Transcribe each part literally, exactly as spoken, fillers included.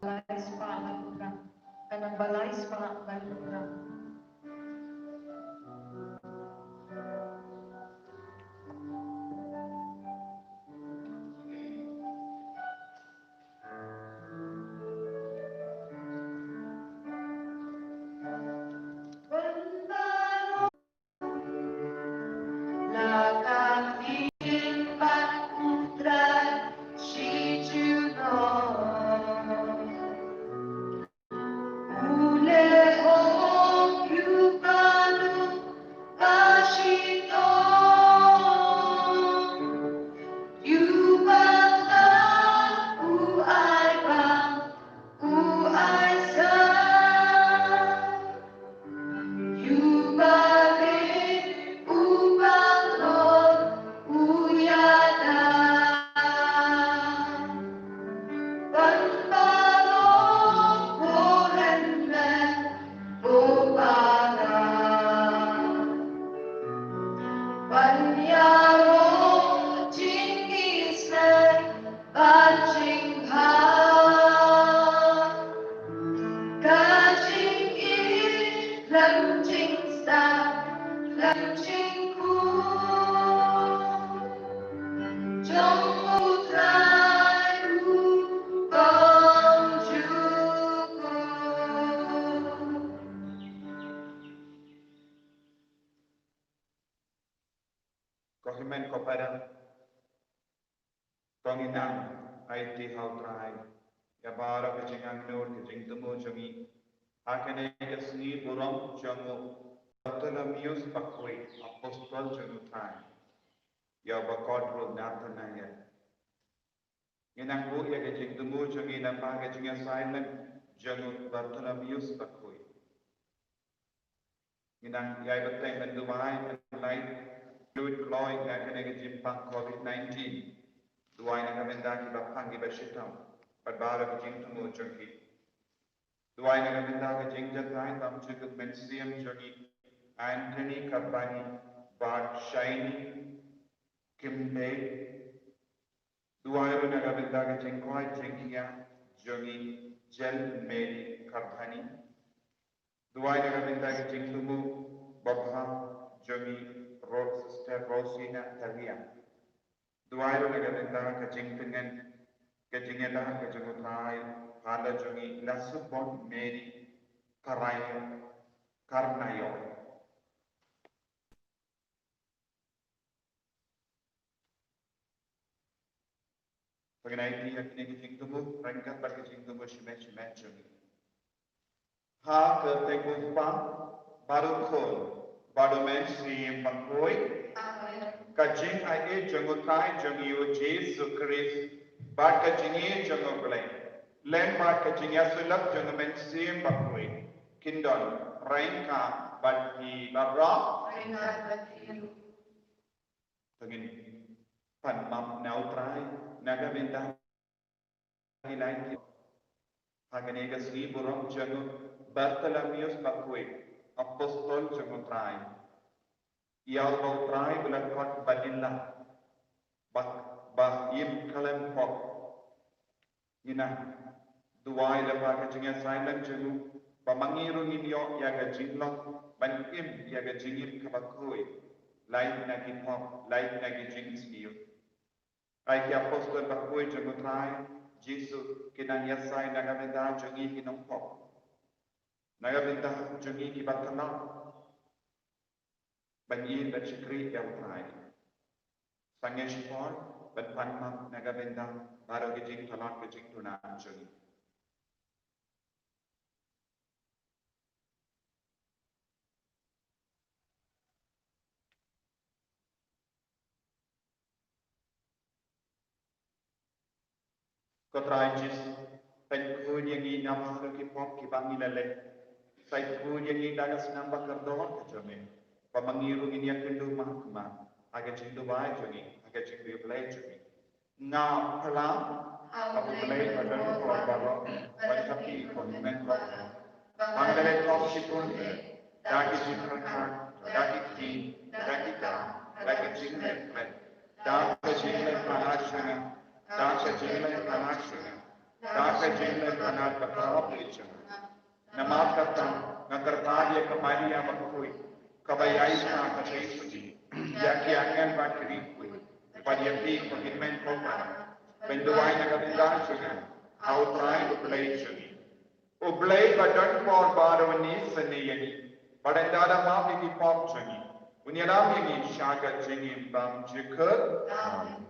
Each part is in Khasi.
lai spah ban u prang. Ka namba lai spah ban u prang. Ko hynmen ko para, to ngin nang aiti ha u Trai ïa baroh ka jingangnud, ka jingthmu jong ngi ha kane ka sngi burom jong u Bartholomeus Bakhuid, apostol jong u Trai, ïa uba khot ruh Nathanael. Ngin nang buh ïa ka jingthmu jong ngi namar ka jingïasaid lem jong u Bartholomeus Bakhuid. Ngin nang ïai bteng ban duwai ban lait lut kloi na kane ka jingpang covid nineteen. Duwai na ka bynta kiba pang kiba shitom bad baroh ka jingthmu jong ki. Duwai na ka bynta ka jingjahthait bymjukut mynsiem jong i Anthony Karbani bad Shaini Kimbei. Duwai ruh na ka bynta ka jingkoit jingkhiah jong i Jen Mary Karbani. Duwai na ka bynta ka jingthmu babha jong i Ro-, Sister Rosina Talia. Duwai ruh na ka bynta ka jingtngen, ka jingïada ka jong u Trai, Father jong i Lasubon Mary Karaïo Karnaïo. Pyngnai ïa kine ki jingthmu ryngkat bad ki jingthmu shimet shimet jong ngi. Ha ka kyrteng u Kpa bad u Khun bad u Mynsiem Bakhuid. Amen. Ka jingaiei jong u Trai jong ngi u Jisu Khrist bad ka jingïeit jong u Blei, lem bad ka jingïasyllok jong u Mynsiem Bakhuid, kin don ryngkat bad phi baroh. Ryngkat bad phi ruh. To ngin pan map na u Trai na ka bynta ki lai ki. Ha kane ka sngi burom jong u Bartholomeus Bakhuid, apostol jong u Trai, ïa uba u Trai u la khot ba dilla, ba, ba im khlem pop. Ngin nang duwai lyngba ka jingïasaid lem jong u ba ma ngi ruh ngin ïoh ïa ka jinglong ban im ïa ka jingim kaba khuid, lait na ki pop, lait na ki jingsniew. Ai ki apostol bakhuid jong u Trai Jisu kin nang ïasaid na ka bynta jong ngi ki nongpop, na ka bynta jong ngi kiba thngan ban ïeit ban shakri ïa u Trai. Sangeh shipor ban pan map na ka bynta baroh ki jingtlot ki jingduna jong ngi. Ko Trai Jisu, pynkhun ïa ngi namar ki pop kiba ngi la leh. Sa khuid ïa ngi da ka snam ba kordor ka jong me, ba ma ngi ruh ngin ïakynduh markhmat ha ka jingduwai jong ngi, ha ka jingriewblei jong ngi. Nga phla ha u Blei ba don bor baroh bad ha phi ko hynmen ko para, ba nga la leh pop shibun eh, da ki jingpyrkhat, da ki ktien, da ki kam, da ki jingleh klet, da ka jingleh palat jong nga, da ka jingleh palat jong nga. da ka jingleh ka na ka khraw ka jong nga. Namar kata nga kyrpad ïa ka Maria bakhuid, kaba ïaisah ka jingpynjah ïa ki angel bad ki riewkhuid, bad ïa phi ko hynmen ko para, ban duwai na ka bynta jong nga ha U Trai U Blei jong ngi. U Blei ba don por baroh un isynei ïa ngi, bad un da da map ïa ki pop jong ngi, un ïalam ïa ngi sha ka jingim bymjukut. Amen.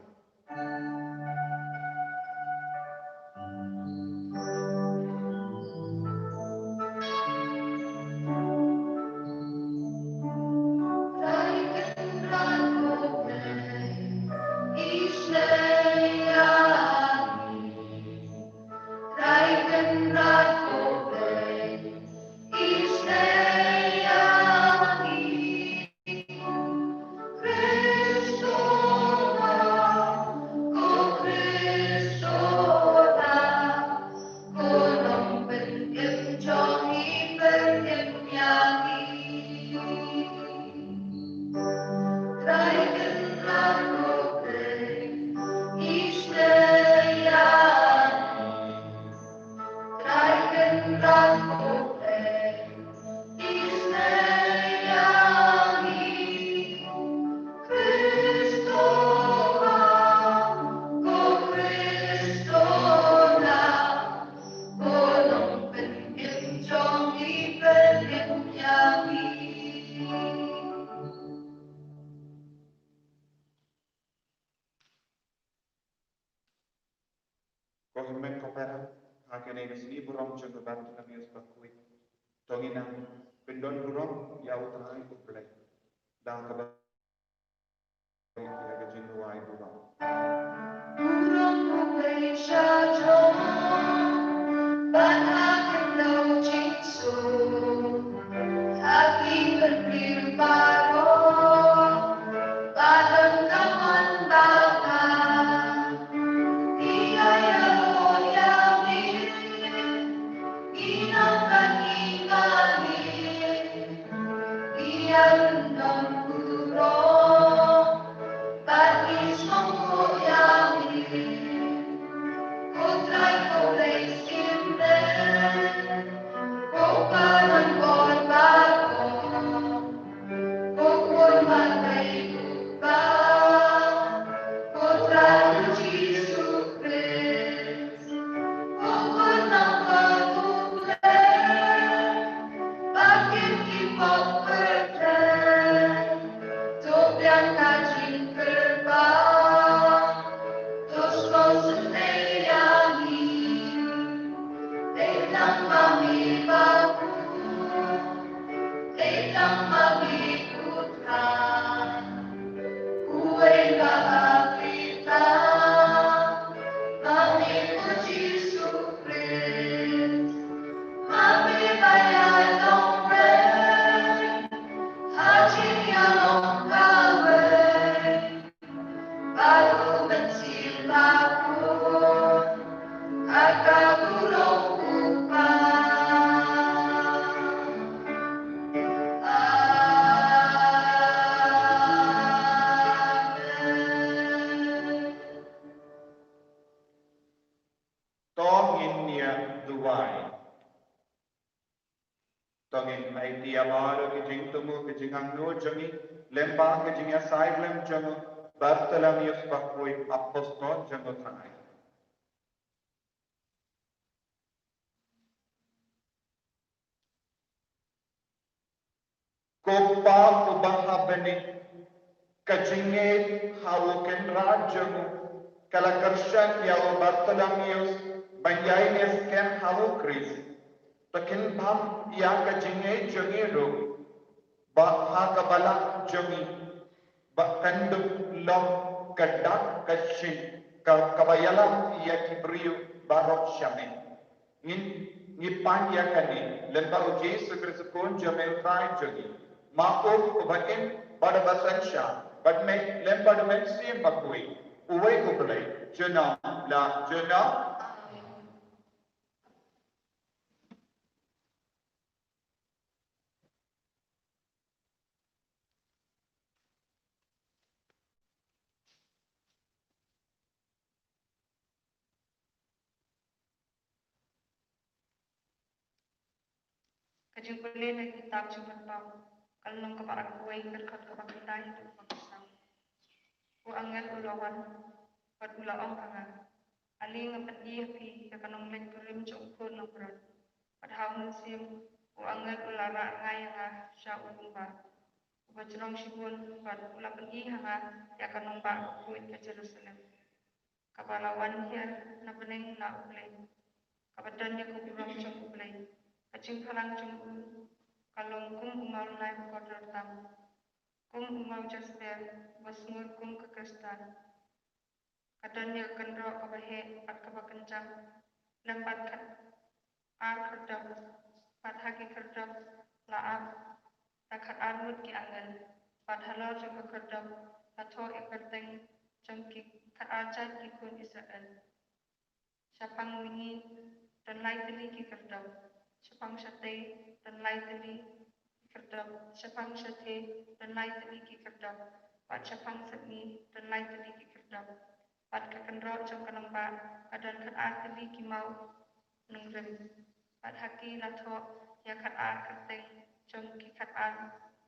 Ko hynmen ko para, ha kane ka sngi burom jong ka Bartholomew bakhuid, to ngin nang pyndon burom ïa U Trai U Blei da kaba ïa ka jingduwai burom. Burom U Blei sha jong, bad ha khyndew jingsuk, ha ki bynriew baroh, ba don ka mon ba bha. Ïa ïa ïa ngi, ngi nang kani kani. Ïa nang burom, bad ngi sngewthuh ïa ngi. Ko Trai ko Blei Syiem, ko Paran bor baroh. Ko Khun Marthai u Kpa, ko Trai Jisu Khrist, ko Khun Nongpynim u Blei, ba kit ki pop pyrthei, to biang ka jingkyrpad, to sngewsynei ïa ngi. Dei tang ma me bakhuid, dei tang ma me U Trai, uwei ba ha pyrthei, ma me ko Jisu Khrist, ma me ba ïa nongpynim, ha jingïalong kawei. Bad U Mynsiem Bakhuid, ha ka burom U Kpa. Amen. To ngin ïa duwai. To ngin aiti ïa baroh ki jingthmu, ki jingangnud jong ngi, lyngba ki jingïasaid lem jong u Bartholomew bakhuid, apostol jong u Trai. Ko Kpa uba ha bneng, ka jingngeit ha u kynrad jong u ka la kyrshan ïa u Bartholomew ban ïaineh skhem ha u Khrist. To kynbam ïa ka jingngeit jong ngi ruh, ba ha kaba lah jong ngi, ba kan dup long ka dak ka jingkyrkhu kaba ïalam ïa ki briew baroh sha me. Ngin, ngi pan ïa kane lyngba U Jisu Khrist u Khun jong me, U Trai jong ngi. Ma u uba im bad uba synshar, bad me lyngba U Mynsiem Bakhuid, uwei U Blei, junom la junom. jingpule na kitab Jingpynpaw, ka lynnong kaba arphew wei, ka dkhot kaba khyndai haduh kaba khatsaw. U angel u la wan bad u la ong ha nga, ale, nga pyni ha phi ïa ka nongleit kurim jong u Khun Nongpynroi. Bad ha u mynsiem u angel u la rah rngai ïa nga sha u lyngba uba jrong shibun, bad u la pyni ha nga ïa ka nongbah bakhuid ka Jerusalem, kaba la wan hiar na bneng na U Blei, kaba don ïa ka burom jong U Blei. Ka jingphalang jong u ka long kum u mawlynnai ba kordor tam, kum u maw jasper, ba sngur kum ka kristal. Ka don ïa ka kynroh kaba heh bad kaba kynjam, lem bad khat ar khyrdop, bad ha ki khyrdop la ap da khat ar ngut ki angel, bad halor jong ka khyrdop la thoh ïa ka kyrteng jong ki khat ar jait ki khun Israel. Shaphang mihngi don lai tylli ki khyrdop, shaphang shatei don lai tylli ki khyrdop, shaphang shathie don lai tylli ki khyrdop, bad shaphang sepngi don lai tylli ki khyrdop. Bad ka kynroh jong ka nongbah ka don khat ar tylli ki maw nongrim, bad ha ki la thoh ïa khat ar kyrteng jong ki khat ar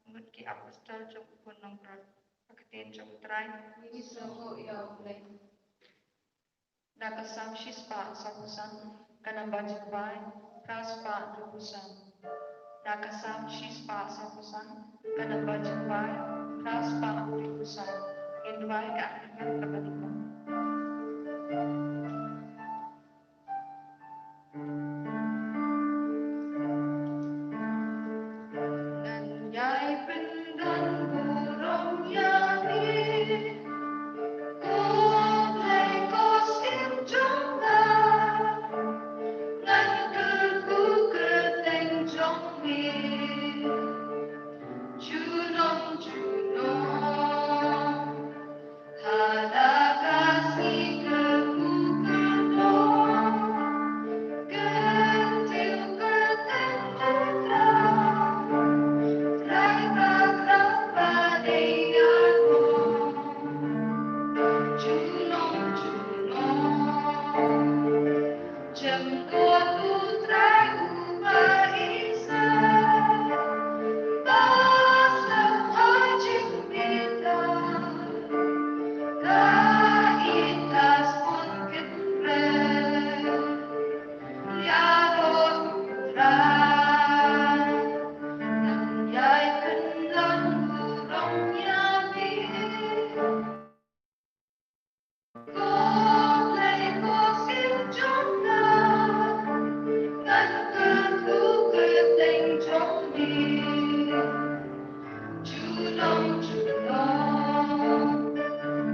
ngut ki apostol jong U Khun Nongpynroi. Ka ktien jong U Trai. Ngi sngewbha ïa U Blei. Na ka Salm shispah sawphew san, ka namba jingkwai phra spah hynriewphew san. Na ka Salm shispah sawphew san, ka namba jingkwai phra spah hynriewphew san. Ngin duwai ka artylli kaba nyngkong. Ngan ïai pyndon burom ïa me, ko Blei ko Syiem jong nga. Ngan kyrkhu kyrteng jong me junom junom. Haba ka sngi kyrkhu kyrdoh, kyntiew kyrteng U Trai, Trai bakhlap ba dei ïaroh junom junom. Jemkot U Trai uba isynei, ba sngewbha jingbitar, ka ïeit ka sngewbha kynrem. Ïaroh U Trai, ngan ïai pyndon burom ïa me. Ko Blei ko Syiem jong nga, ngan kyrkhu kyrteng jong me junom junom.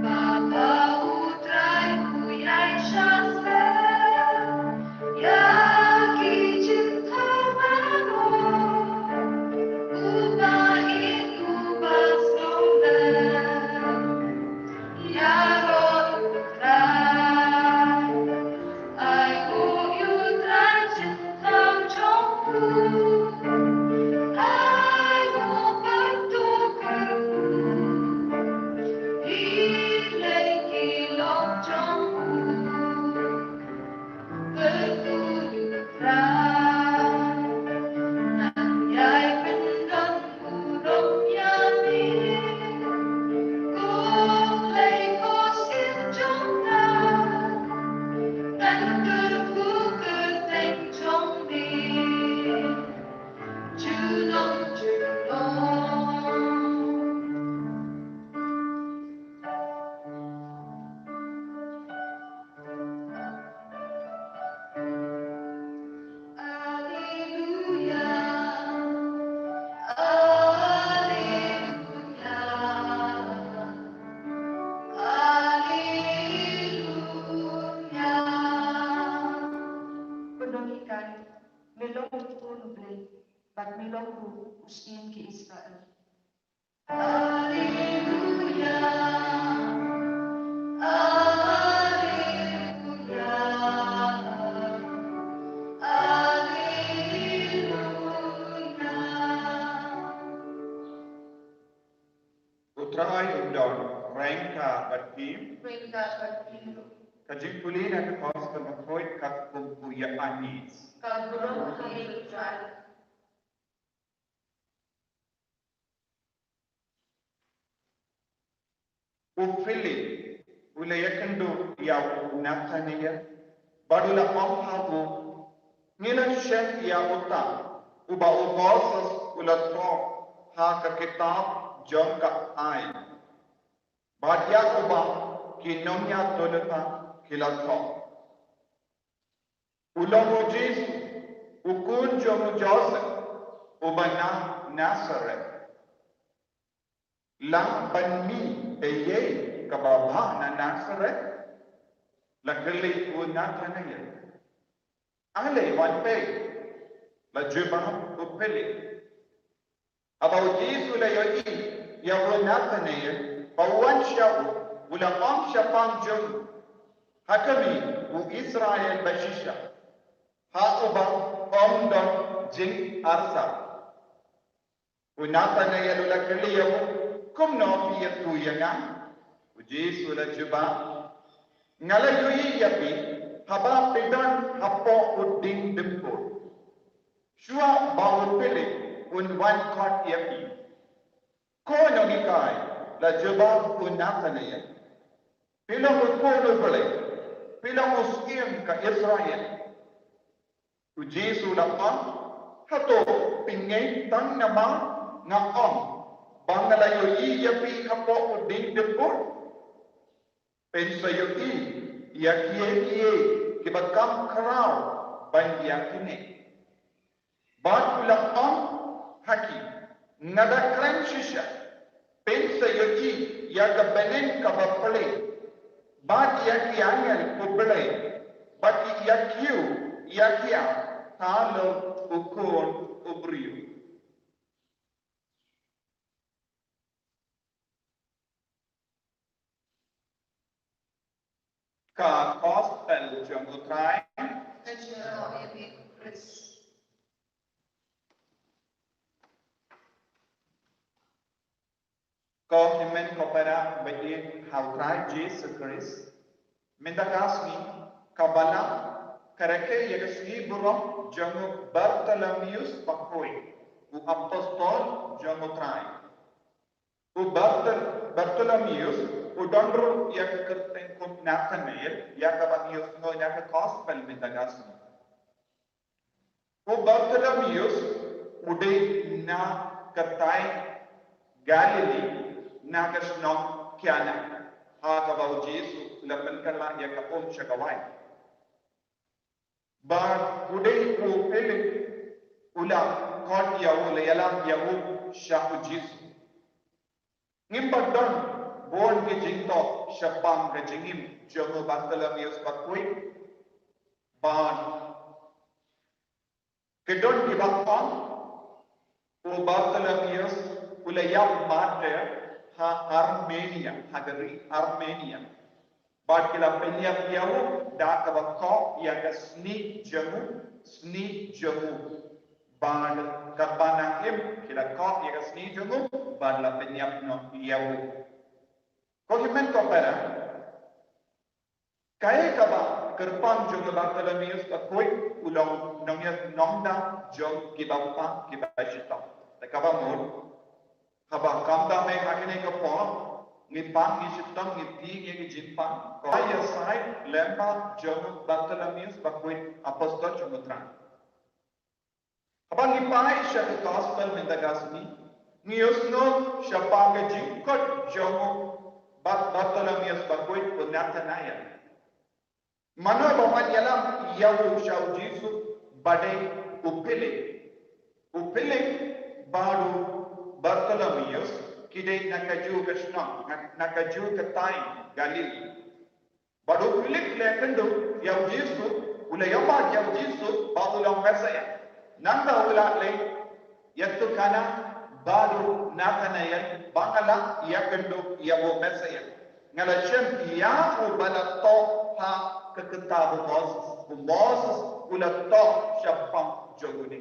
Baba U Trai u ïaishah seh ïa ki jingthaw baroh, uba ïeit uba sngewlem. Ïaroh U Trai, ai u ïa U Trai jingthaw jong u, ai u ban tu kyrkhu ïa ki lok jong u. Kyrkhu ïa U Trai, ngan ïai pyndon burom ïa me. Ko Blei ko Syiem jong nga, ngan kyrkhu kyrteng jong me junom junom. Alleluia, alleluia, alleluia. Ko nonghikai, me long U Khun U Blei, bad me long ruh U Syiem ki Israel. Alleluia, alleluia, alleluia. U Trai un don ryngkat bad phi. Ryngkat bad phi ruh. Ka jingpule na ka Gospel bakhuid katkum u Ïoannis. Ka burom ha U Trai. U Philip u la ïakynduh ïa u Nathanael bad u la ong ha u, ngi la shem ïa uta uba u Moses u la thoh ha ka kitab jong ka aiñ, bad ïa uba ki nongïathuhlypa ki la thoh. U long u Jisu, u khun jong u Joseph, uba na Nazareth. La ban mih eiei kaba bha na Nazareth? La kylli u Nathanael. Ale wan peit, la jubab u Philip. Haba u Jisu u la ïohi ïa u Nathanael ba u wan sha u, u la ong shaphang jong u, ha khmih, u Israel bashisha, ha uba ym don jingarsar. U Nathanael u la kylli ïa u, kumno phi ïathuh ïa nga? U Jisu u la jubab, nga la ïohi ïa phi haba phi don hapoh u dieng dympur, shuwa ba u Philip un wan khot ïa phi. Ko nonghikai, la jubab u Nathanael, phi long u Khun u Blei, phi long u Syiem ka Israel. U Jisu u la ong, hato phi ngeit tang namar nga ong ba nga la ïohi ïa phi hapoh u dieng dympur? Phin sa ïohi ïa kiei kiei kiba kham khraw ban ïa kine. Bad u la ong ha ki, nga da kren shisha, phin sa ïohi ïa ka bneng kaba plie, bad ïa ki angel u Blei ba ki ïa kiew ïa ki halor u Khun u Briew. Ka Gospel jong u Trai. Ka jingïaroh ïa me Khrist. Ko hynmen ko para ba ïeit ha u Trai Jisu Khrist, mynta ka sngi kaba la, ka rakhe ïa ka sngi burom jong u Bartholomeus bakhuid, u apostol jong u Trai. U Barthol-, Bartholomeus u don ruh ïa ka kyrteng kum Nathanael, ïa kaba ngi ïohsngew na ka Gospel mynta ka sngi. U Bartholomeus u dei na ka thaiñ Galili, na ka shnong Kana, ha kaba u Jisu u la pynkylla ïa ka um sha ka waiñ. Bad u dei u Philip u la khot ïa u, la ïalam ïa u sha u Jisu. Ngim pat don bun ki jingthoh shaphang ka jingim jong u Bartholomeus bakhuid. Bad ki don kiba ong u Bartholomeus u la ïap martyr ha Armenia, ha ka ri Armenia. Bad ki la pynïap ïa u da kaba khoh ïa ka snieh jong u, snieh jong u. Bad katba nang im ki la khoh ïa ka snieh jong u bad la pynïap noh ïa u. Ko hynmen ko para, kaei kaba kyrpang jong u Bartholomeus bakhuid? U long nongïaid nongda jong kiba bang kiba shitom. Te kaba mut, haba kam da mei ha kane ka por, ngi pang, ngi shitom, ngi plie ïa ki jingpang. Ko ïa sai lem bad jong u Bartholomeus bakhuid, apostol jong u Trai. Haba ngi pule sha ka Gospel mynta ka sngi, ngi ïohsngew shaphang ka jingkhot jong u Bar-, Bartholomeus bakhuid, u Nathanael. Mano ba wan ïalam ïa u sha u Jisu? Ba dei u Philip. U Philip bad u Bartholomeus ki dei na kajuh ka shnong, na, na kajuh ka thaiñ Galili. Bad u Philip u la ïakynduh ïa u Jisu, u la ïohmad ïa u Jisu ba u long Messaïah. Nangta u la leit ïathuh khana bad u Nathanael ba nga la ïakynduh ïa u Messaïah. Nga la shem ïa uba la thoh ha ka kitab u Moses. U Moses u la thoh shaphang jong une.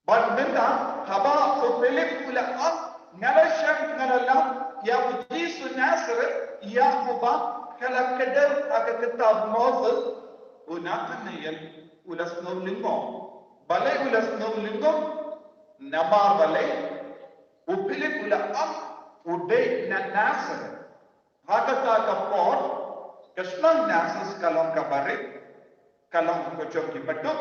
Bad mynta haba u Philip u la ong, nga la shem, nga la lam ïa u Jisu Nazareth, ïa uba ka la kdew ha ka kitab Moses, u Nathanael u la sngew lyngngoh. Balei u la sngew lyngngoh? Namar balei? U Philip u la ong, u dei na Nazareth. Ha kata ka por, ka shnong Nazareth ka long kaba rit, ka long ka jong ki baduk.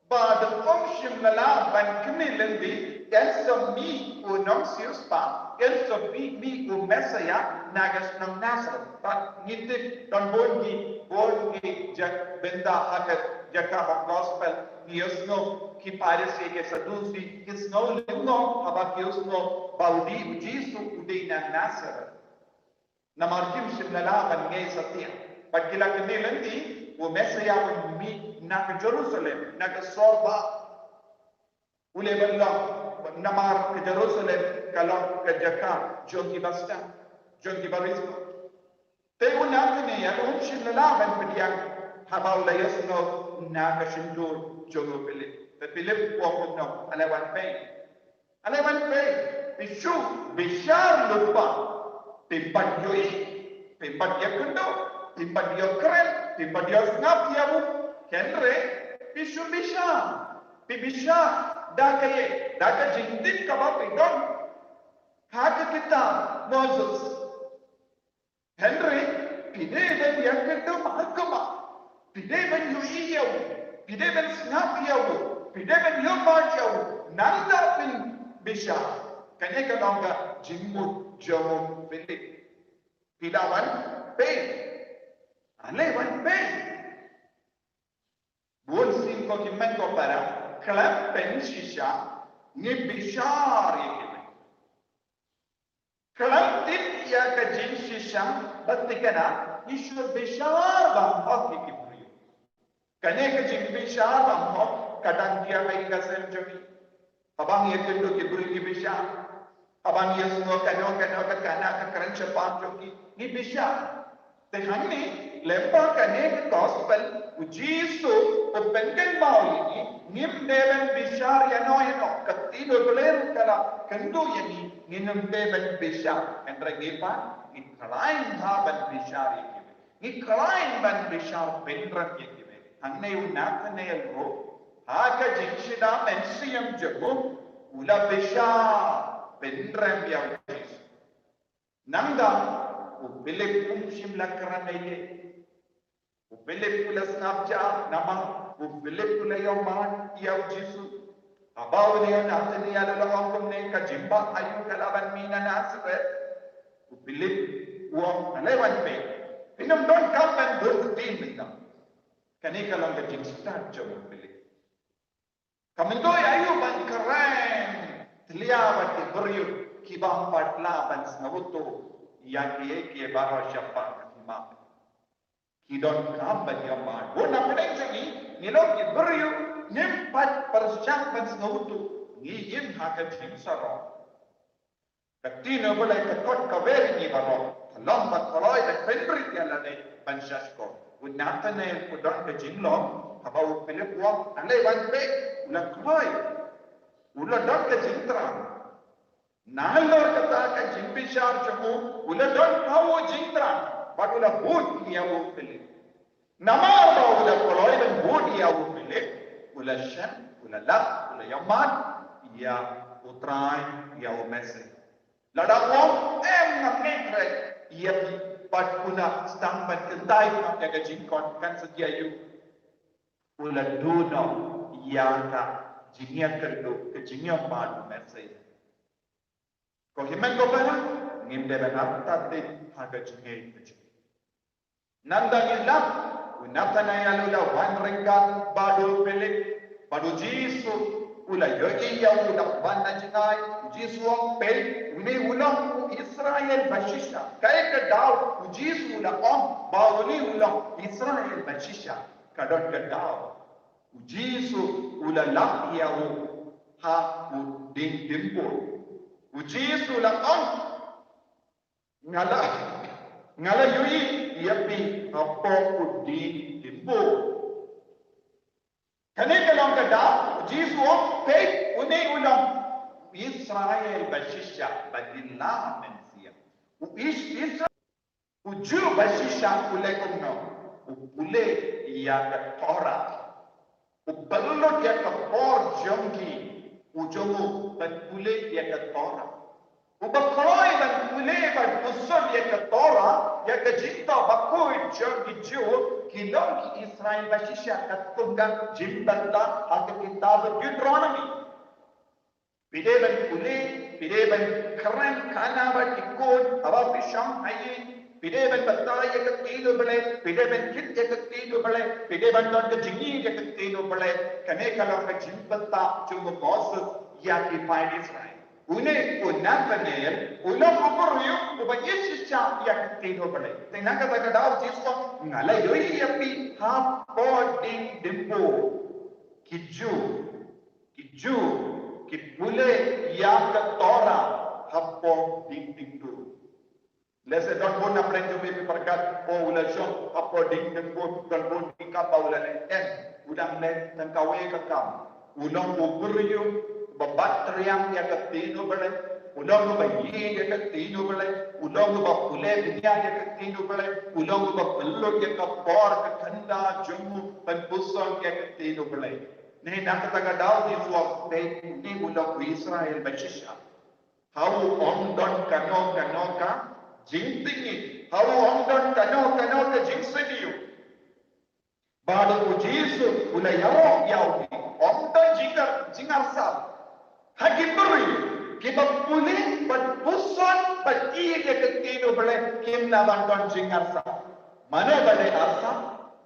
Bad ym shym la lah ban kynmaw lynti, yn sa mih u nongsiewspah, yn sa mih, mih u Messaïah na ka shnong Nazareth. Bad ngi tip don bun ki, bun ki jaka bynta ha ka jaka ba gospel, ngi ïohsngew ki Pharisi, ki Saddusi ki sngew lyngngoh haba ki ïohsngew ba u dei u Jisu u dei na Nazareth. Namar kim shym la lah ban ngeit satia. Bad ki la kynmaw lynti, u Messaïah un mih na ka Jerusalem, na ka sor bah. U leh ban long, namar ka Jerusalem ka long ka jaka jong ki ba sdang, jong ki ba riewspah. Te u Nathanael um shym la lah ban pdiang haba u la ïohsngew na ka shyntur jong u Philip. Te Philip u ong kumno? Ale wan peit. Ale wan peit, phi shu bishar lypa, phim pat ïohi, phim pat ïakynduh, phim pat ïakren, phim pat ïasngap ïa u. Hynrei phi shu bishar, phi bishar da kaei? Da ka jingtip kaba phi don ha ka kitab Moses. Hynrei phi dei ban ïakynduh markhmat, phi dei ban ïohi ïa u, phi dei ban sngap ïa u, phi dei ban ïohmad ïa u, nangta phin bishar. Kane ka long ka jingmut jong u Philip. Phi la wan peit? Ale wan peit. Bun sien ko hynmen ko para, khlem pynshisha ngi bishar ïa kiwei. Khlem tip ïa ka jingshisha ba thikna, ngi shu bishar bymhok ïa ki briew. Kane ka jingbishar bymhok ka dang jia ha ka sem jong ngi. Haba ngi ïakynduh ki briew ngi bishar. Haba ngi ïohsngew kano kano ka khana ka kren shaphang jong ki, ngi bishar. Te hangne, lyngba kane ka gospel, u Jisu u pynkynmaw ïa ngi, ngim dei ban bishar ïano ïano. Ka ktien U Blei ruh ka la kynduh ïa ngi, ngim dei ban bishar. Hynrei ngi pat, ngi khlaiñ bha ban bishar ïa kiwei. Ngi khlaiñ ban bishar pynrem ïa kiwei. Hangne u Nathanael ruh, ha ka jingshida mynsiem jong u, u la bishar pynrem ïa u Jisu. Nangta, u Philip um shym la kren ei ei. U Philip u la sngap ja, namar u Philip u la ïohmad ïa u Jisu. Haba u Nathanael u la ong kumne, ka jingbah aïu ka lah ban mih na Nazareth? U Philip u ong, ale wan peit. Phim donkam ban bud ktien mynta. Kane ka long ka jingstad jong u Philip. Ka myntoi aïu ban kren tlia bad ki briew kiba ym pat lah ban sngewthuh ïa kiei kiei baroh shaphang ka hima. Ki donkam ban ïohmad. Bun na pdeng jong ngi, ngi long ki briew, ngim pat pyrshang ban sngewthuh, ngi im ha ka jingsarong. Ka ktien U Blei ka khot kawei ïa ngi baroh, ka long ba kloi da pynrit ïa lade ban shahshkor. U Nathanael u don ka jinglong, haba u Philip u ong, ale wan peit, u la kloi. U la don ka jingthrang. Nalor kata ka jingbishar jong u, u la don ka jingthrang, bad u la bud ïa u Philip. Namar ba u la kloi ban bud ïa u Philip, u la shem, u la lap, u la ïohmad ïa u Trai, ïa u Messiah. Lada u ong, em, ngam ngeit re ïa phi, bad u la sdang ban kyntait ïa ka jingkhot, kan sa jia aïu. U la duh noh ïa ka jingïakynduh, ka jingïohmad u Messiah. Ko hynmen ko para, ngim dei ban artatien ha ka jingngeit ka jong ngi. Nangta ngi lap, u Nathanael u la wan ryngkat bad u Philip, bad u Jisu u la ïohi ïa u, u la wan na jngai. U Jisu u ong, peit, une u long u Israel bashisha. Kaei ka daw u Jisu u la ong ba une u long Israel bashisha? Ka don ka daw. U Jisu u la lap ïa u ha u dieng dimbur. U Jisu u la ong, nga la, nga la ïohi ïa phi hapoh u dieng dimbur. Kane ka long ka daw, u Jisu u ong, peit, une u long u Israel bashisha ba ngi la mynsiem. U Is-, Israel U Jiw bashisha u leh kumno? U pule ïa ka Torah. U pynlut ïa ka por jong ki, u jong u ban pule ïa ka Torah. Uba kloi ban pule bad puson ïa ka Torah, ïa ka jingthoh bakhuid jong ki Jiw, ki long ki Israel ba shisha, katkum ka jingbthah ha ka kitab Deuteronomy. Phi dei ban pule, phi dei ban kren khana bad ki khun haba phi shong ha ïing, phi dei ban batai ïa ka ktien U Blei, phi dei ban kit ïa ka ktien U Blei, phi dei ban don ka jingïeit ïa ka ktien U Blei. Kane ka long ka jingbthah jong u Moses ïa ki paid Israel. Une u Nathanael u long u briew uba ïeit shisha ïa ka ktien U Blei. Te na kata ka daw Jisu, nga la ïohi ïa phi hapoh dieng duh. Ki Jiw, ki Jiw ki pule ïa ka Torah hapoh dieng duh. Lehse don bun na pdeng jong phi pyrkhat, oh, u la shong hapoh dieng duh, don bun ki kam ba u la leh. Em, u dang leh tang kawei ka kam. U long u briew uba bat triang ïa ka ktien U Blei. U long uba ïeit ïa ka ktien U Blei. U long uba pule bniah ïa ka ktien U Blei. U long uba pynlut ïa ka por ka khynda jong u ban puson ïa ka ktien U Blei. Ne na kata ka daw Jisu u ong, peit, une u long u Israel ba shisha. Ha u ym don kano kano ka jingtngit. Ha u ym don kano kano ka jingsniew. Bad u Jisu u la ïaroh ïa u, ym don jingar, jingarsap. Ha ki briew kiba pule bad puson bad ïeit ïa ka ktien U Blei, kim lah ban don jingarsap. Mano ba dei arsap?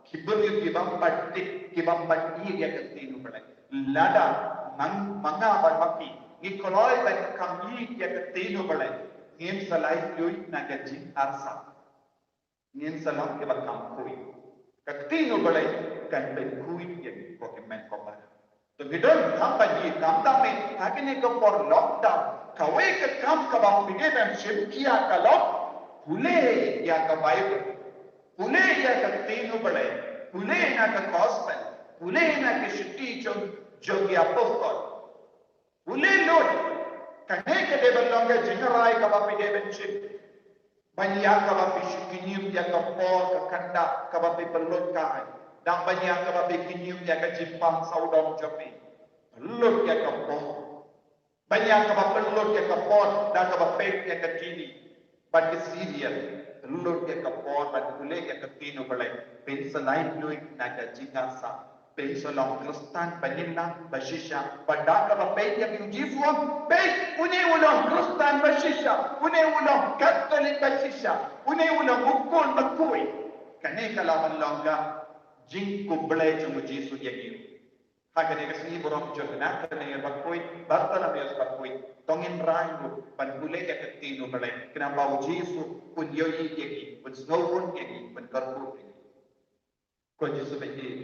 Ki briew kibym pat tip, kibym pat ïeit ïa ka ktien U Blei. Lada ma nga bad ma phi ngi kloi ban kham ïeit ïa ka ktien U Blei, ngin sa laitluid na ka jingarsap. Ngin sa long kiba kham khuid. Ka ktien U Blei kan pynkhuid ïa ngi, ko hynmen ko para. To ngi don kham ba ïeit, khamtam eh ha kane ka por lockdown, kawei ka kam kaba phi dei ban shim khia ka long pule ïa ka Baibl. Pule ïa ka ktien U Blei, pule na ka gospel, pule na ki shithi jong, jong ki apostol. Pule lut. Kane ka dei ban long ka jingrai kaba phi dei ban shim. Ban ïa kaba phi shu kñium ïa ka por ka khynda kaba phi pynlut kai. Dang ban ïa kaba phi kñium ïa ka jingpang sawdong jong phi. Pynlut ïa ka por. Ban ïa kaba pynlut ïa ka por da kaba peit ïa ka T V bad ka serial. Pynlut ïa ka por ban pule ïa ka ktien U Blei. Phin sa laitluid na ka jingarsap. Phin sa long Khristan ba nyngkong ba shisha. Bad da kaba peit ïa u Jisu, peit, une u long Khristan ba shisha. Une u long Katholik ba shisha. Une u long u khun ba khuid. Kane ka lah ban long ka jingkhublei jong u Jisu ïa ngi. Ha kane ka sngi burom jong u Nathanael ba khuid, Bartholomeus ba khuid, to ngin rai ruh ban pule ïa ka ktien U Blei, khnang ba u Jisu un ïohi ïa ngi, un sngewbha ïa ngi, un kyrkhu ïa ngi. Ko Jisu ba ïeit,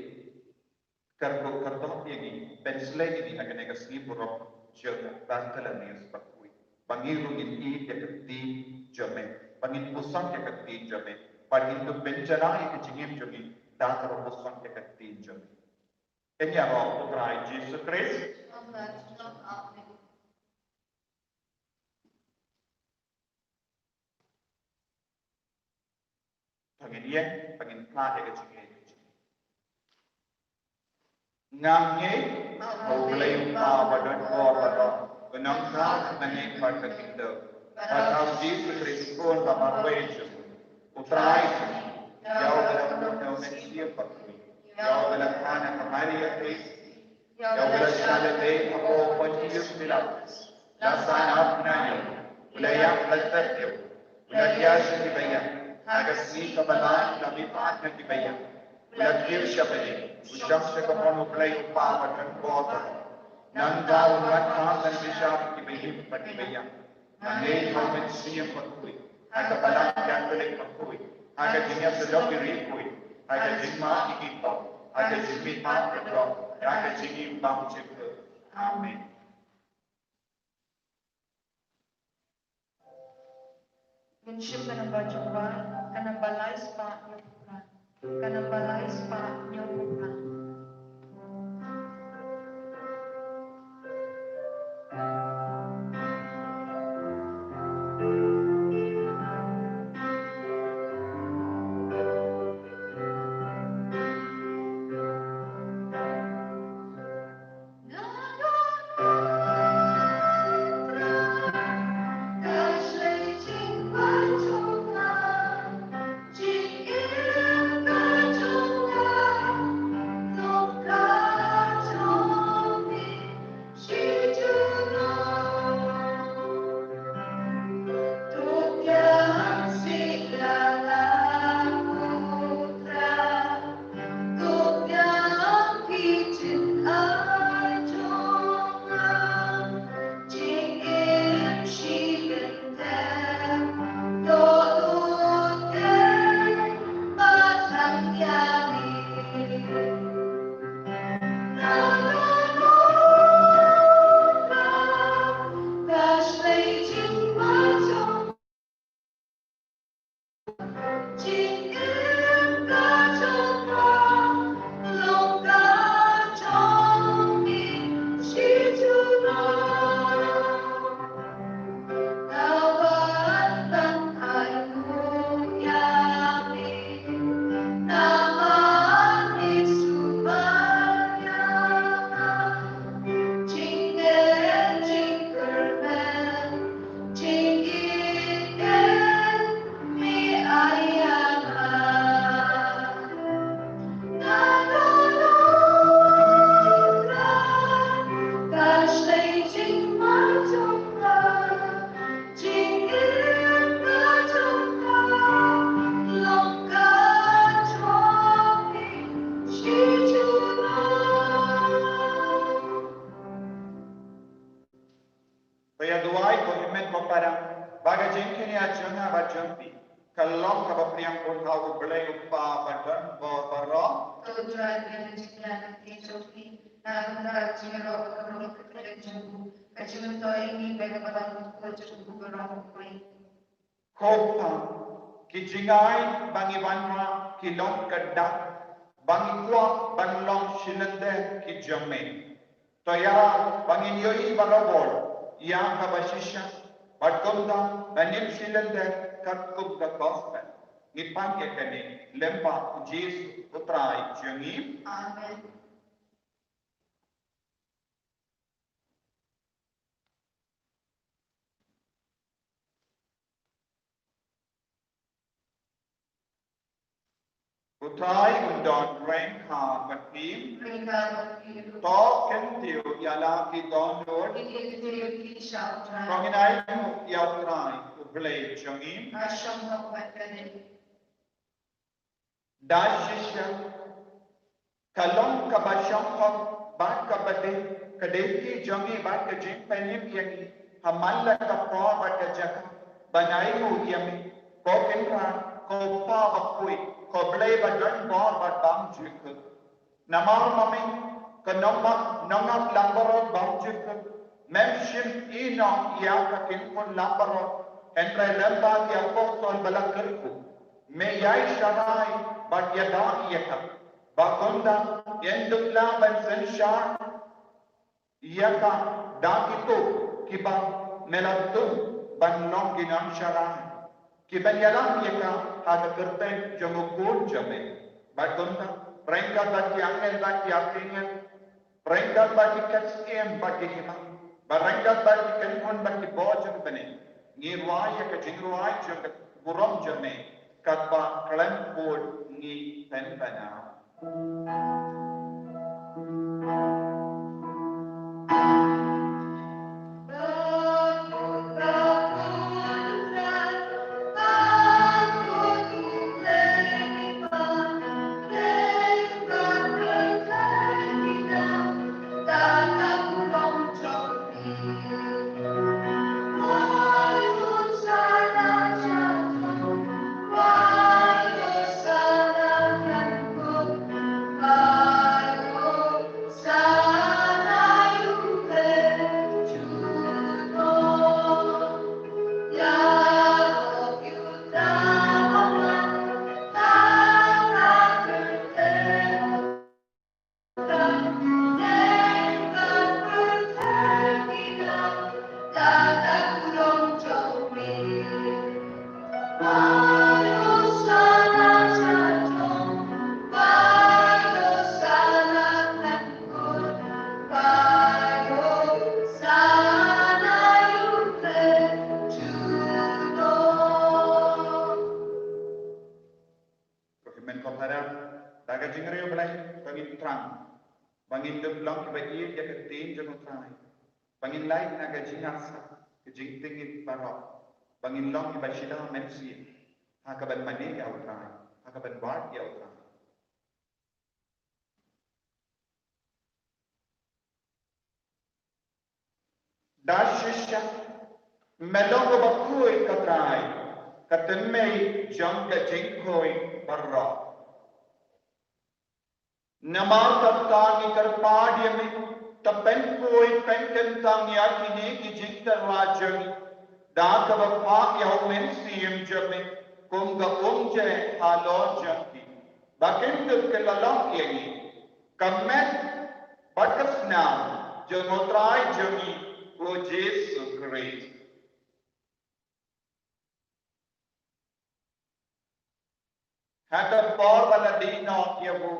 kyrkhu kyrdoh ïa ngi, pynshlei ïa ngi ha kane ka sngi burom jong u Bartholomeus ba khuid, ba ngi ruh ngin ïeit ïa ka ktien jong me, ba ngin puson ïa ka ktien jong me, ba ngin dup pynjlan ïa ka jingim jong ngi da kaba puson ïa ka ktien jong me. Ïaroh u Trai Jisu Khrist. Amen. To ngin ïeng, to ngin phla ïa ka jingïeit. Nga ngeit ha U Blei U Kpa uba don bor baroh, u nongthaw nangne bad ka kyndoh, bad ha U Jisu Khrist u Khun ba marwei jong u Trai jong ngi, ïa uba la kut na u Mynsiem Bakhuid, ïa uba la kha na ka Maria Theisotti, ïa uba la shah lade hapoh u Pontius Pilatus, la sah na u bnai, u la ïap, la tep, u la jia sha kiba ïap, ha ka sngi kaba lai u la mihpat na kiba ïap, u la kiew sha bneng, u shong sha ka mon U Blei U Kpa uba don bor baroh. Nangta un wan kham ban bishar ïa kiba im bad kiba ïap. Nga ngeit ha U Mynsiem Bakhuid, ha ka Balang Katholik bakhuid, ha ka jingïasyllok ïa ki riewkhuid, ha ka jingmap ïa ki kong, ha ka jingmihpat kyrdoh, ha ka jingim bymjukut. Amen. Ngin shim ka namba jong u Trai, ka namba lai spah hynñiew phew phra. Ka namba lai spah hynñiew phew phra. To ïa duwai ko hynmen ko para, ba ka jingkñia jong nga bad jong phi ka long kaba pdiang pyrthuh ha U Blei U Kpa badonbor baroh. To U Trai, pynïaid jingkñia jong phi, na ka bynta ka jingïaroh bad ka burom ka kyrteng jong u, ka jingmyntoi ïa ngi bad ka balang jong u baroh. Ko Kpa, ki jingai ba ngi wanrah ki long ka dak ba ngi kwah ban long shilynter ki jong me. To ïa ba ngin ïohi barabor ïa kaba shisha bad kumta ban im shilynter katkum ka gospel. Ngi pan ïa kane lyngba U Jisu U Trai jong ngi. Amen. U Trai un don ryngkat bad phi. Ryngkat bad phi ruh. To kyntiew ïa la ki dohnud. Ki kyntiew ki sha U Trai. To ngin ainguh ïa U Trai U Blei jong ngi. Ka shong hok bad ka dei. Da shisha ka long kaba shong hok bad kaba dei ka dei ki jong ngi bad ka jingpynim ïa ngi ha man la ka por bad ka jaka ban ainguh ïa me, ko Kynrad, ko Kpa bakhuid, ko Blei badonbor bad bymjukut. Namar ma me, ko nongap, nongap langbrot bymjukut, mem shym ïehnoh ïa ka kynhun langbrot, hynrei lyngba ki apostol ba la kyrkhu, me ïaishah bad ïada ïa ka. Ba kumta yn dup lah ban synshar ïa ka da kito kiba me la tung ban long ki nongshah rai, kiban ïalam ïa ka ha ka kyrteng jong U Khun jong me. Bad kumta, ryngkat bad ki angel bad ki archangel, ryngkat bad ki ksiem bad ki hima, bad ryngkat bad ki kynhun bad ki bor jong ka bneng, ngi rwai ïa ka jingrwai jong ka burom jong me, katba khlem kut ngi pynbna. Ko hynmen ko para, da ka jingriewblei to ngin thrang ba ngin dup long kiba ïeit ïa ka ktien jong U Trai, ba ngin lait na ka jingarsa, ka jingtngit baroh, ba ngin long kiba shida mynsiem ha kaban mane ïa U Trai, ha kaban wad ïa U Trai. Da shisha me long uba khuid, ko Trai, ka tynmei jong ka jingkhuid baroh. Namar kata ngi kyrpad ïa me, to pynkhuid pynkyntang ïa kine ki jingtyrwa jong ngi da kaba phah ïa U Mynsiem jong me kum ka umjai halor jong ki, ba kin dup kylla long ïa ngi ka met bad ka snam jong U Trai jong ngi U Jisu Khrist. Ha ka por ba la die noh ïa u,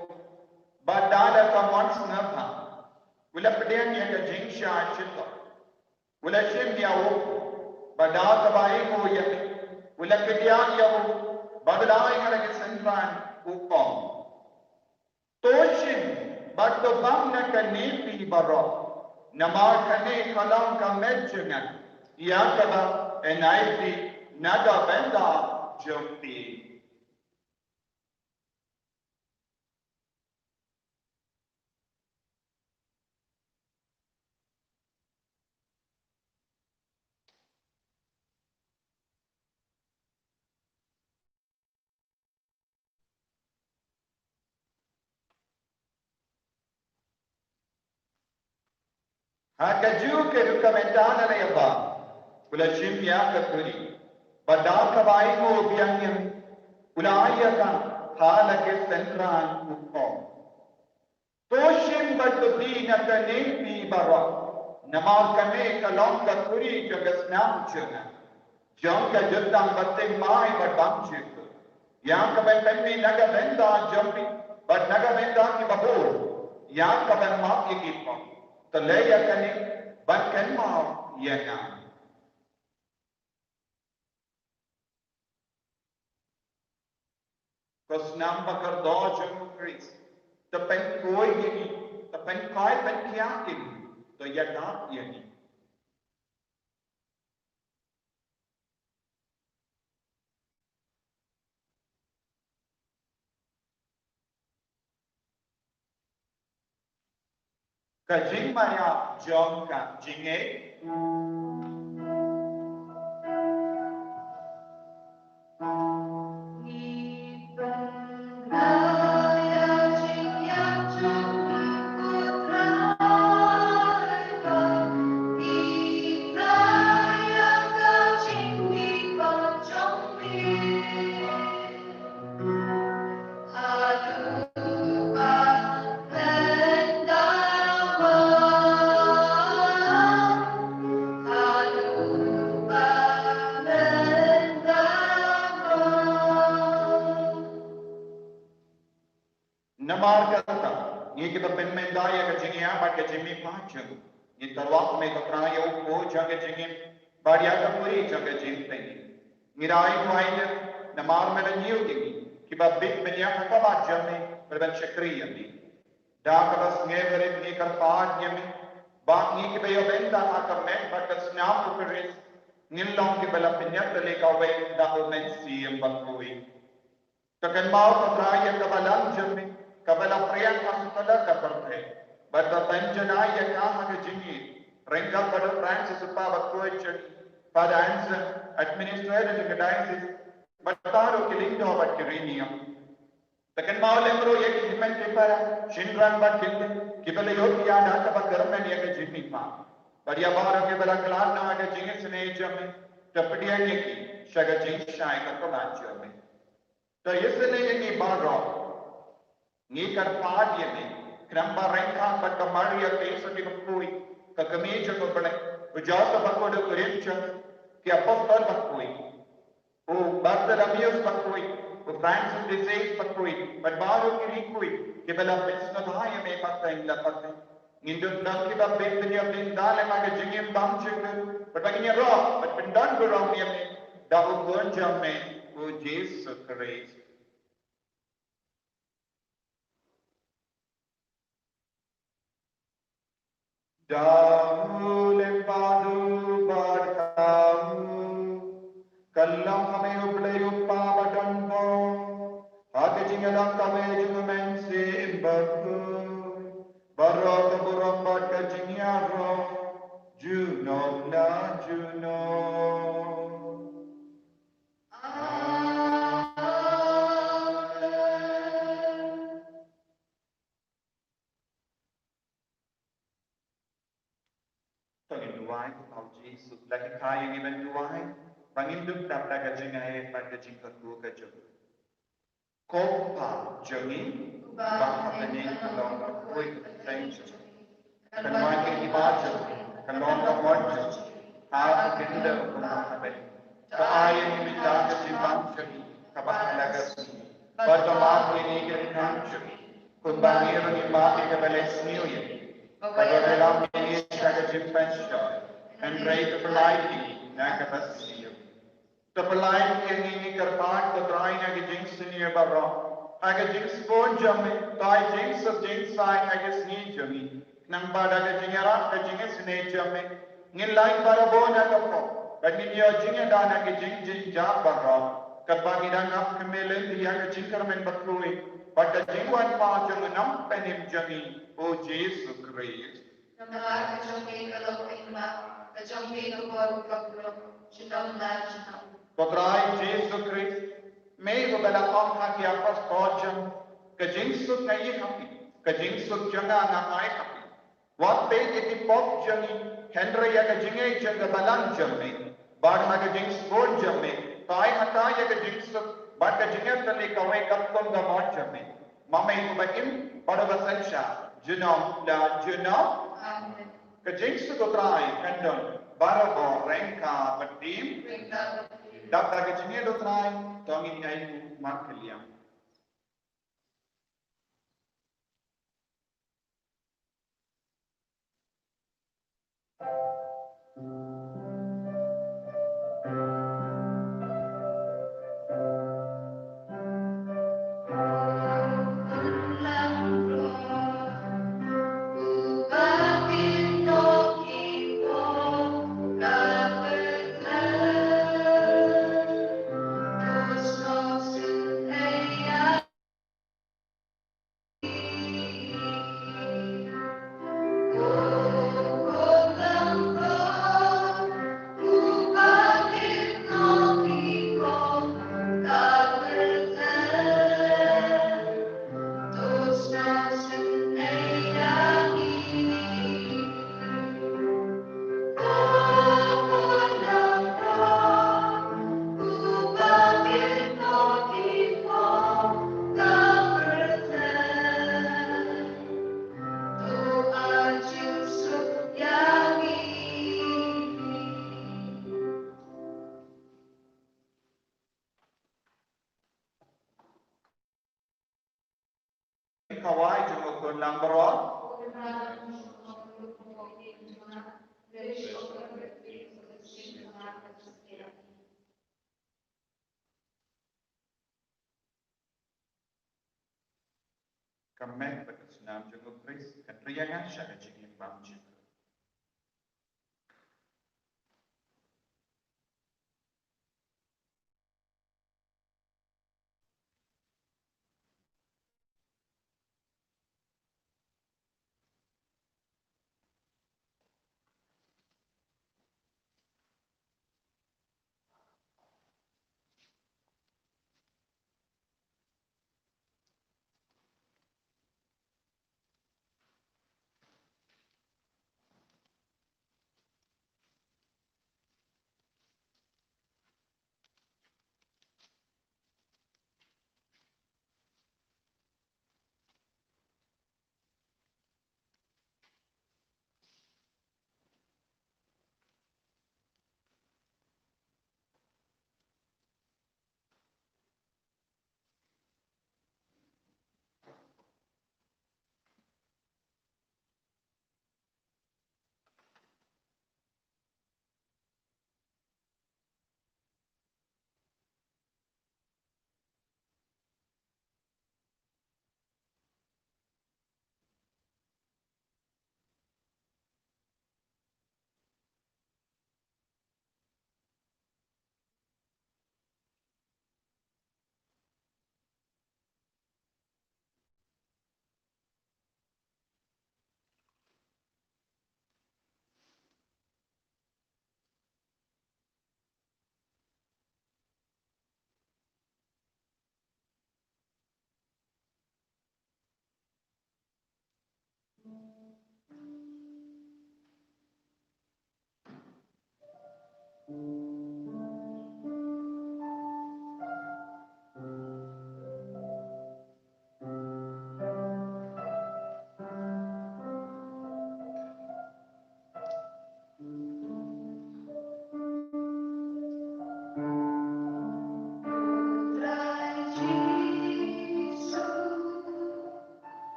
bad da la ka mon sngewbha, u la pdiang ïa ka jingshah shitom, u la shim ïa u, bad da kaba ainguh ïa u, u la kdiah ïa u, bad u la ai ha la ki synran, u ong: To shim bad to bam na kane phi baroh, namar kane ka long ka met jong nga, ïa kaba yn ai phi na ka bynta jong phi. Ha kajuh ka rukom mynta la ïa ba u la shim ïa ka khuri, bad da kaba ainguh biang ïa u, u la ai ïa ka ha la ki synran u khor. To shim bad to plie na kane phi baroh, namar kane ka long ka khuri jong ka snam jong nga, jong ka jutang ba thymmai bad bymjukut, ïa kaban pynmih na ka bynta jong phi bad na ka bynta kiba bun, ïa kaban map ïa ki pop. To leh ïa kane ban kynmaw ïa nga. Ko snam ba kordor jong u Khrist, to pynkhuid ïa ngi, to pynkhuid pynkhiah ïa ngi, to ïada ïa ngi. Ka jingmareh jong ka jingngeit. Namar kata, ngi kiba pynmynta ïa ka jingïap bad ka jingmihpat jong u, ngi tyrwa me ko Trai ïa u khuid jong ka jingim bad ïa ka puri jong ka jingtei. Ngi da ai duwai namar me la ñiew ïa ngi kiba bit bniah ha ka khmat jong me bad ban shakri ïa me. Da kaba sngewbha ngi kyrpad ïa me ba ngi kiba ïoh bynta ha ka met bad ka snam u Khrist ngin long kiba la pynïap da lade kawei da u Mynsiem Bakhuid. To kynmaw ko Trai ïa ka balang jong me kaba la phriang ha satlak ka pyrthei, bad to pynjanai ïa ka ha ka jingïeit ryngkat bad u Francis u kpa bakhuid jong ngi, Father Anselm, administrator jong ka diocese, bad baroh ki lyngdoh bad ki riewniam. To kynmaw lem ruh ïa ki hynmen ki para, shynrang bad kynthei kiba la ïoh ïa ka kaba kyrmen ïa ka jingmihpat, bad ïa baroh kiba la khlad noh ha ka jingisynei jong me, to pdiang ïa ki sha ka jingshai ka kyrdan jong me. To ïasynei ïa ngi baroh. Ngi kyrpad ïa me khnang ba ryngkat bad ka Maria Theisotti bakhuid, ka kmie jong u Blei, u Joseph bakhuid, u kurim jong ki apostol bakhuid, u Bartholomew bakhuid, u Francis de Sales bakhuid, bad baroh ki riewkhuid kiba la pynsngewbha ïa me pateng la pateng. Ngin dup long kiba bit bniah bynta lem ha ka jingim bymjukut, bad ba ngin ïaroh bad pyndon burom ïa me da u Khun jong me, u Jisu Khrist. Da u Lyngba u bad ka u, ka long ha me U Blei U Kpa badonbor, ha ka jingïalang kawei jong U Mynsiem Bakhuid, baroh ka burom bad ka jingïaroh junom la junom. Amen. To ngin duwai, ko Jisu, la hikai ïa ngi ban duwai ba ngin dup tap da ka jingaiei bad ka jingkyrkhu ka jong u. Ko Kpa jong ngi uba ha bneng, ka long ka khuid ka kyrteng jong phi. Kan wan ka hima jong phi, kan long ka mon jong phi ha ka khyndew kumba ha bneng. To ai ïa ngi mynta ka jingbam jong ngi kaba ha la ka sngi, bad to map ïa ngi ki kyrteng jong ngi kumba ngi ruh ngi map ïa kiba leh sniew ïa ngi. Bad wat ïalam ïa ngi sha ka jingpynshoi, hynrei to pynlait ïa ngi na kaba sniew. To pynlait ïa ngi, ngi kyrpad ko Trai, na ka jingsniew baroh, ha ka jingsbun jong me, to ai jingsuk jingsaiñ ha ka sngi jong ngi, khnang ba da ka jingïarap ka jingisynei jong me ngin lait barabor na ka pop, bad ngin ïoh jingïada na ka jingjynjar baroh, katba ngi dang ap kmie lynti ïa ka jingkyrmen bakhuid bad ka jingwan paw jong U Nongpynim jong ngi, U Jisu Khrist. Namar ka jong me ka long ka hima, ka jong me ka bor, ka burom, junom la junom. Ko Trai Jisu Khrist, me uba la ong ha ki apostol jong me, ka jingsuk nga ïa ha phi, ka jingsuk jong nga nga ai ha phi. Wat peit ïa ki pop jong ngi, hynrei ïa ka jingngeit jong ka balang jong me. Bad ha ka jingsbun jong me, to ai hata ïa ka jingsuk bad ka jingïatylli kawei katkum ka mon jong me. Ma me uba im bad uba synshar junom la junom. Amen. Ka jingsuk U Trai kan don barabor ryngkat bad me. Dap da ka jingngeit U Trai, to ngin ïai markylliang. Kawei jong u khun langbrot. Ka met bad ka snam jong u Khrist kan trei ïa nga sha ka jingim bymjukut.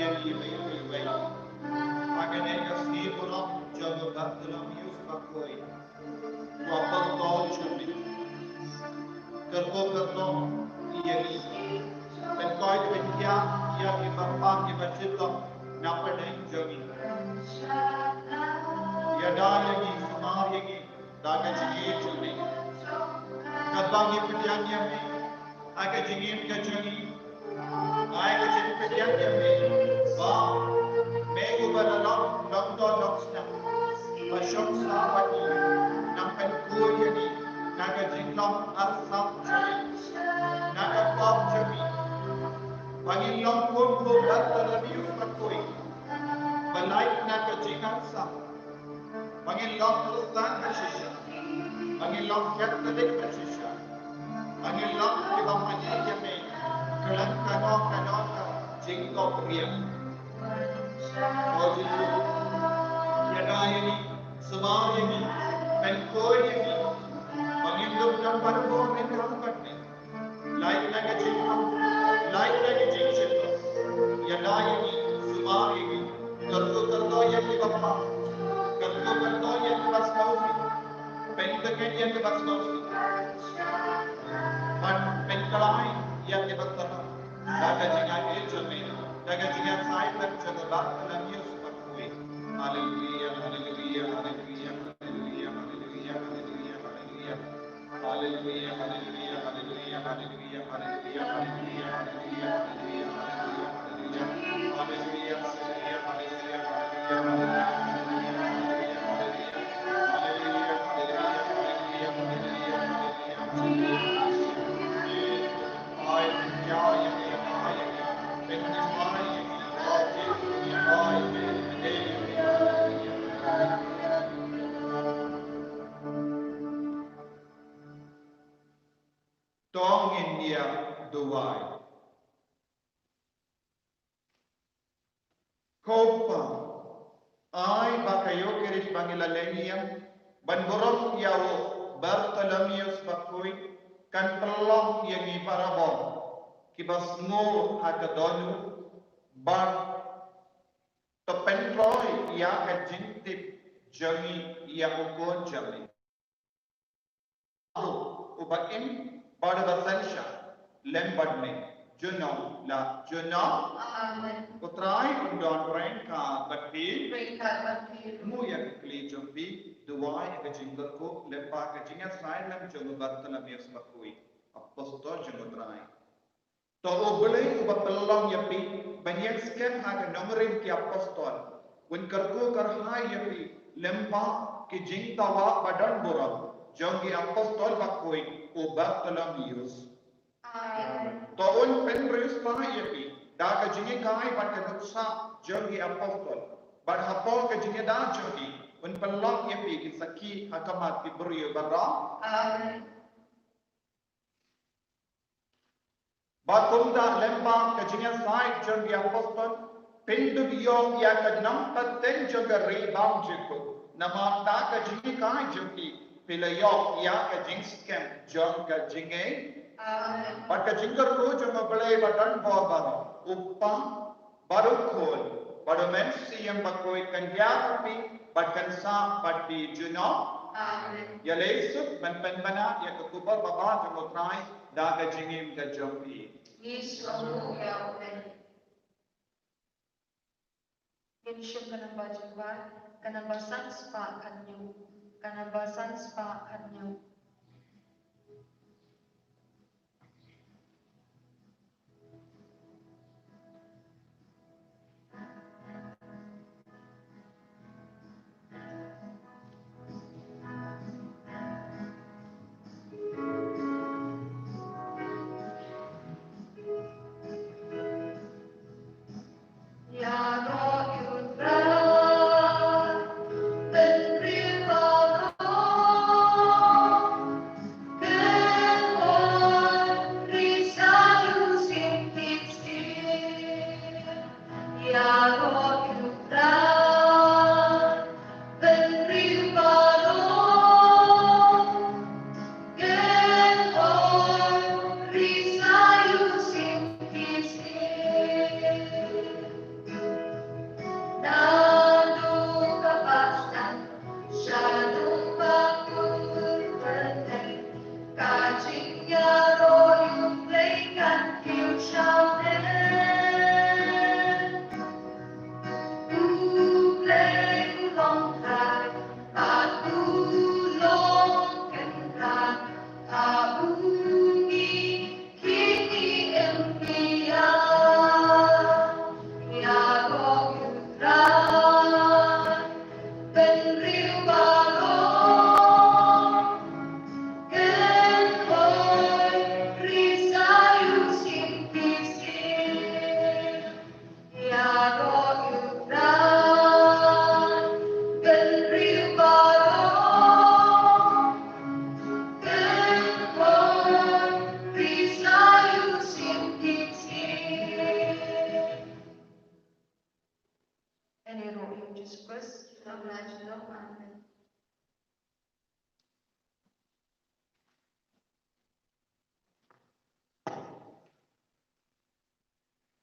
ïa ngi iwei pa iwei ha kane ka sngi burom jong u Bartholomew Bakhuid. Ko Apostol jong ngi, kyrkhu kyrdoh ïa ngi, pynkoit pynkhiah ïa ki bapang ki bashitom na pdeng jong ngi. Ïada ïa ngi, sumar ïa ngi da ka jingïeit jong me. Katba ngi pdiang ïa me ha ka jingim ka jong ngi, ai ka jingpdiang ïa me ba me uba la long, long doh long snam, ba shong sah bad ngi, nang pynkhuid ïa ngi na ka jinglong arsap jong ngi, na ka pop jong ngi. Ba ngin long kum u Bartholomew Bakhuid, ba lait na ka jingarsap. Ba ngin long Khristan ba shisha. Ba ngin long Katholik ba shisha. Ba ngin long kiba mane ïa me khlem kano kano ka jingkopriang. Ko Jisu, ïada ïa ngi, sumar ïa ngi, pynkhuid ïa ngi. Ba ngin dup don barabor ryngkat bad me. Lait na ka jingpang, lait na ka jingshitom. Ïada ïa ngi, sumar ïa ngi. Kyrkhu kyrdoh ïa ki bapang, kyrkhu kyrdoh ïa ki basngewsih. Pyndeket ïa ki basngewsih. Ban pynkylla ïa ki basngewsih da ka jingïaid jong me, da ka jingïasaid lem jong u Bartholomew Bakhuid. Haleluya, haleluya, haleluya, haleluya, haleluya, haleluya, haleluya. Haleluya, haleluya, haleluya, haleluya. To ngin ïa duwai. Ko Pa, ai ba ka Eukharist ba ngi la leh ïa, ban burom ïa u Bartholomew Bakhuid, kan pynlong ïa ngi barabor kiba sngur ha ka dohnud, bad to pyntroi ïa ka jingtip jong ngi ïa u Khun jong me, uba im bad uba synshar lem bad me, junom la junom. Amen. U Trai un don ryngkat bad phi. Ryngkat bad phi. Mut ïa ka kylli jong phi, duwai ïa ka jingkyrkhu lem bad ka jingïasaid lem jong u Bartholomew Bakhuid, apostol jong u Trai. To U Blei uba pynlong ïa phi ban ïeng skhem ha ka nongrim ki apostol, un kyrkhu kyrhai ïa phi lem bad ki jingdawa ba don burom jong ki apostol bakhuid u Bartholomew. Amen. To un pynriewspah ïa phi da ka jinghikai bad ka nuksa jong ki apostol, bad hapoh ka jingïada jong ki un pynlong ïa phi ki sakhi ha khmat ki briew baroh. Amen. Bad kumta lem bad ka jingïasaid jong ki apostol, pyndup ïoh ïa ka nongpyntip jong ka ri bymjukut. Namar da ka jinghikai jong ki, phi la ïoh ïa ka jingskhem jong ka jingngeit. Amen. Bad ka jingkyrkhu jong U Blei ba don bor baroh, U Kpa, bad U Khun, bad U Mynsiem Bakhuid kan ïaroh ïa phi bad kan sah bad phi junom. Amen. Ïaleh suk ban pynbna ïa ka khubor babha jong U Trai da ka jingim ka jong phi. Ngi sngewbha ïa U Blei. Ngin shim ka namba jingbat, ka namba san spah khathynñiew, ka namba san spah khathynñiew. Jisu Khrist, long la jong. Amen.